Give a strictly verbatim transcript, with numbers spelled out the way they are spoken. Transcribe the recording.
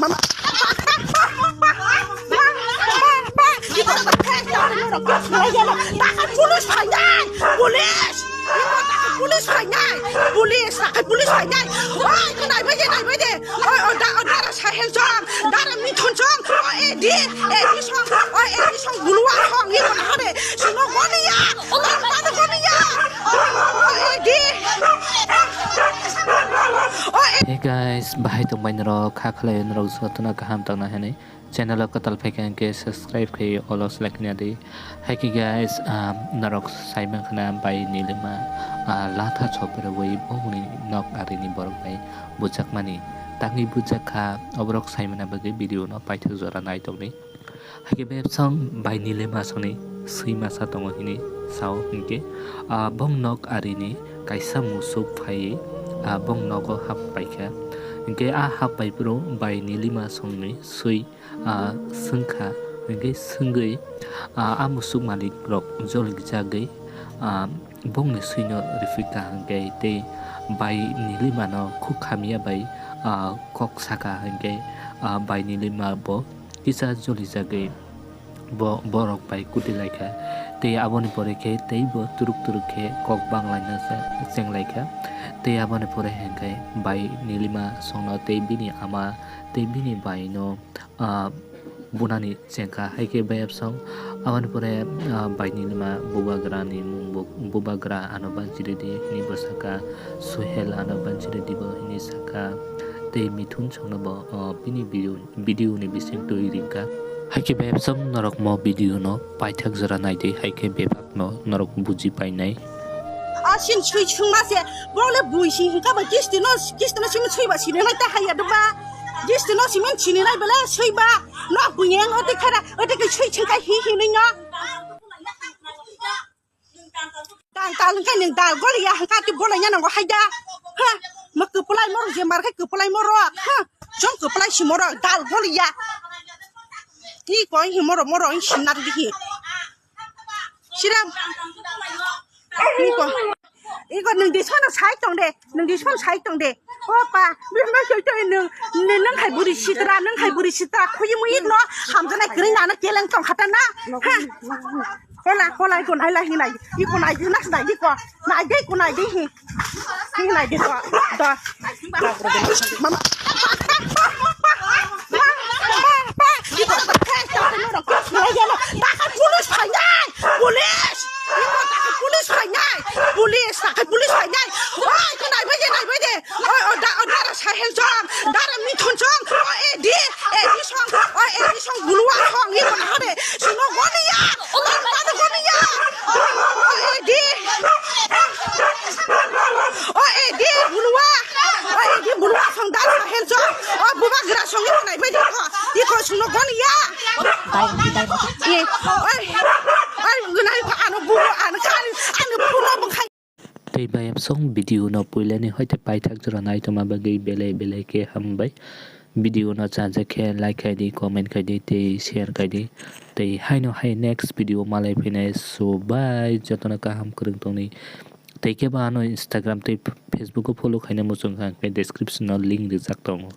Mama. Takai police phainai, police. Police phainai, police, takai police phainai. Oi, naibai de, naibai de. Oi, oi, da, oi, dara Sahel song, dara Mithun song, oi, A D, A D song, oi, A D song, bulwa song, iko nahade. Sino gonia, oi, mano gonia. Oi, oi, A D. Oi, A D. Hey guys, bahai tongbai norok, kha khlai norok jotono kaham tongna hinwi. Channel o kwtal phaikha hinkhe subscribe khai olo select khaina di. Haikhe guys, ah, norok saimankha na bai Nilima, ah, latha chopirogwi bongni nok arini borok bai bujakmani. Tangwi bujakha, oborok saimana bagwi video no paithak jora naitokni. Haikhe bebsong bai Nilima songni swi masa tongo hini sao hinkhe, ah, bong nok arini kaisa musuk phaiwi, ah, bong nogo hap paikha. Hinkhe a hap paiphuru bai Nilima songni swi ah, swngkha, hinkhe swngwi, ah, a musuk malik rok jolijagwi, ah, bongni swino riphikha hinkhe tei bai Nilimano khuk hamya bai, ah, kok sakha hinkhe, ah, bai Nilima bo kisa jolijagwi bo borok bai kuti laikha tei aboni pore khe teibo turuk turuk khe kok banglaina se chenglaikha tei aboni pore hinkhe bai Nilima songno tei bini ama tei bini baino ah, bunani chengkha, haikhe bayapsong. Aboni pore, ah, bai Nilima bubagrani mung bo, bubagra ano banchiridi hini bo saka, Suhel ano banchiridi bo hini saka, tei Mithun songno bo, ah, bini video, video ni bising twi ringkha. Haikhe bayapsong norok mo video no paithak jora naidi, haikhe bebak no norok buji painai. Asin sui sungma se, bole bui si hingka ba kisti no, kisti no simi sui ba sini nai ta haya do ba. Jistino simen chini nai bele sui ba. No bui yang ote khara, ote ke sui chingkai hi hi ning no. Tang tang kai ning dal gol ya hangka ti bola ya nango haida. Ha, ma kupulai moro je mar kai kupulai moro. Ha, jom kupulai si moro dal gol ya. Hi koi hi moro moro hi sinar di hi. Siram. Iko. Iko nung di sono sai tong de. Nung di sono sai tong de. Opa, bima sai tong nung. Nung hai buri sitra, nung hai buri sitra. Khuyi muyi no. Hamjana kiri nana keleng tong khata na. Ha. Hola, hola iko nai la hinai. Iko nai di nas nai iko. Nai de iko nai de hi. Hinai di ko. Da. Mama. Takai police phainai. Police. Takai police phainai. Police. Takai police phainai. Oi, nai bai de, nai bai de. Oi, oi, da, oi, dara Sahel jong. Dara Mithun jong. Oi, A D. A D song. Oi, A D song. Bulwa song. Iko nahade. Sino gonia. Oi, mano gonia. Oi, A D. O, A D, bulwa. O, A D, bulwa, song da, Sahel, song. O, bubagra, song, iko nai bai di ko. Iko sung no gon ya. Dai, dai, dai. Ye, oi, oi, gunai ko, ano bu, ano kari, ano bu no bung khai. Tei bayapsong video no puilani hoite paithak jora naitoma bagwi belai belai khe hambai. Video no chajak khe like khai di, comment khai di, tei share khai di. Tei haino hai next video malai phinai. So bye, jotono kaham kwrwng tongni. Tei kebo ano Instagram tei Facebook o follow khaina muchung kha, hwnkhe description o link rijak tongo.